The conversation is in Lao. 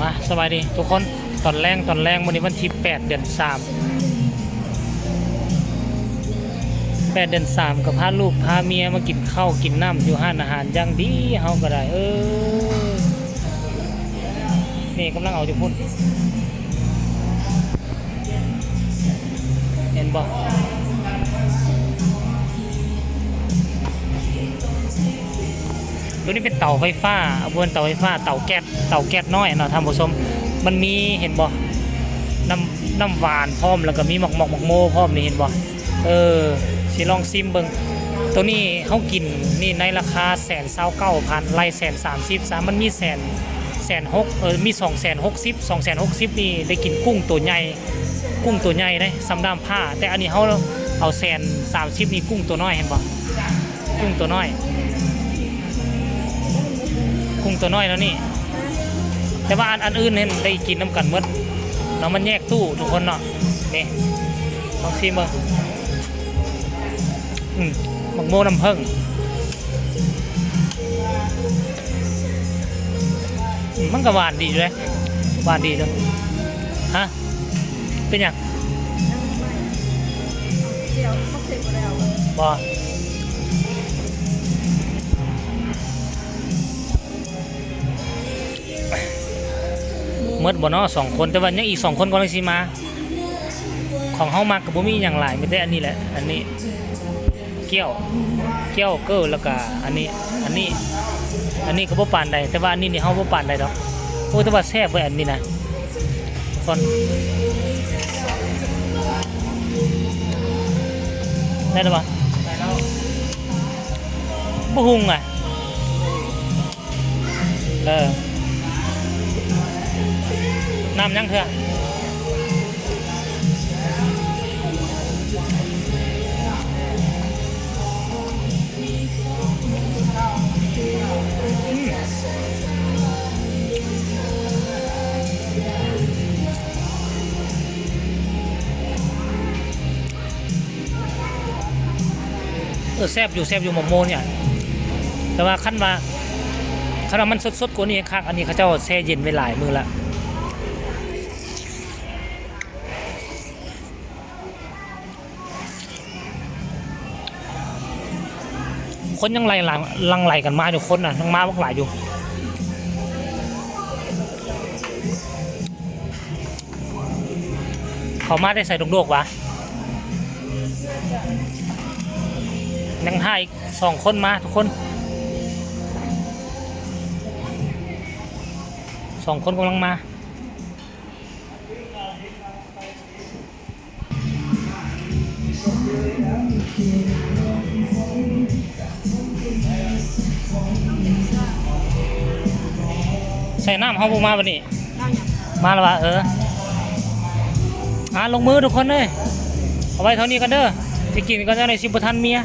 ມາ ສະບາຍດີທຸກຄົນ ຕອນແລງ ຕອນແລງ ມື້ນີ້ວັນທີແປດ ເດືອນສາມ ແປດ ເດືອນສາມ ກໍພາລູກພາເມຍມາກິນເຂົ້າກິນນ້ຳຢູ່ຮ້ານອາຫານຢ່າງດີ ເຮົາກໍໄດ້ ເອີ ນີ້ກຳລັງເອົາຢູ່ພຸ້ນ ເຫັນບໍ່? ໂຕນີ້ເປັນເຕົາໄຟຟ້າ ບໍ່ແມ່ນເຕົາໄຟຟ້າ ເຕົາແກັສ ເຕົາແກັສນ້ອຍເນາະທ່ານຜູ້ຊົມ ມັນມີ ເຫັນບໍ່? ນ້ຳ ນ້ຳຫວານພ້ອມ ແລ້ວກໍມີໝາກໝອກ ໝາກໂມພ້ອມນີ້ ເຫັນບໍ່? ເອີ ຊິລອງຊິມເບິ່ງ ໂຕນີ້ເຮົາກິນນີ້ໃນລາຄາແສນຊາວເກົ້າພັນ ໄລ່ແສນສາມສິບຊະ ມັນມີແສນ ແສນຫົກ ເອີ ມີສອງແສນຫົກສິບ ສອງແສນຫົກສິບນີ້ໄດ້ກິນກຸ້ງໂຕໃຫຍ່ ກຸ້ງໂຕໃຫຍ່ເດ້ ສ່ຳດ້າມພ້າ ແຕ່ອັນນີ້ເຮົາເອົາແສນສາມສິບນີ້ກຸ້ງໂຕນ້ອຍ ເຫັນບໍ່? ກຸ້ງໂຕນ້ອຍ ກຸ້ງໂຕນ້ອຍແນວນີ້ ແຕ່ວ່າອັນ ອັນອື່ນຫັ້ນໄດ້ກິນນຳກັນໝົດເນາະ ມັນແຍກຕູ້ທຸກຄົນເນາະ ນີ້ ລອງຊີມເບິ່ງ ອືມ ໝາກໂມນ້ຳເຜິ້ງ ອືມ ມັນກໍຫວານດີຢູ່ເດ້ ຫວານດີຢູ່ ຮະ? ເປັນຫຍັງ? ບໍ່ ໝົດບໍ່ເນາະ ສອງຄົນ ແຕ່ວ່າຍັງອີກສອງຄົນກຳລັງຊິມາ ຂອງເຮົາມັກກໍບໍ່ມີຫຍັງຫຼາຍ ມີແຕ່ອັນນີ້ແຫຼະ ອັນນີ້ ກ້ຽວ ກ້ຽວເກີ້ ແລ້ວກະອັນນີ້ ອັນນີ້ ອັນນີ້ກໍບໍ່ປານໃດ ແຕ່ວ່າອັນນີ້ນີ້ເຮົາບໍ່ປານໃດດອກ ໂອ້ ແຕ່ວ່າແຊບເວີຍ ອັນນີ້ນະ ທຸກຄົນ ໄດ້ແລ້ວບໍ່? ບໍ່ຫຸ່ງອະ. ເອີ ນ້ຳຍັງເທື່ອ ອືມ. ເອີ ແຊບຢູ່ ແຊບຢູ່ ໝາກໂມນີ້ ແຕ່ວ່າຄັນວ່າ ຄັນວ່າມັນສົດໆກວ່ານີ້ຄັກ ອັນນີ້ເຂົາເຈົ້າແຊ່ເຢັນໄວ້ຫຼາຍມື້ລະ ຄົນຍັງໄຫຼ ຫຼັ່ງໄຫຼກັນມາຢູ່ ຄົນນະ ຍັງມາບັກຫຼາຍຢູ່. ເຂົາມາແຕ່ໃສດົກໆຫວາ? ຍັງຖ້າອີກສອງຄົນມາທຸກຄົນ ສອງຄົນກຳລັງມາ. ໃສ່ນ້ຳເຮົາບໍ່ມາບັດນີ້ ມາແລ້ວຫວາ ເອີ ອ່າ ລົງມືທຸກຄົນເອີຍ ເອົາໄວ້ເທົ່ານີ້ກ່ອນເດີ ຊິກິນກ່ອນ ຈັ່ງໃດຊິບໍ່ທັນເມຍ.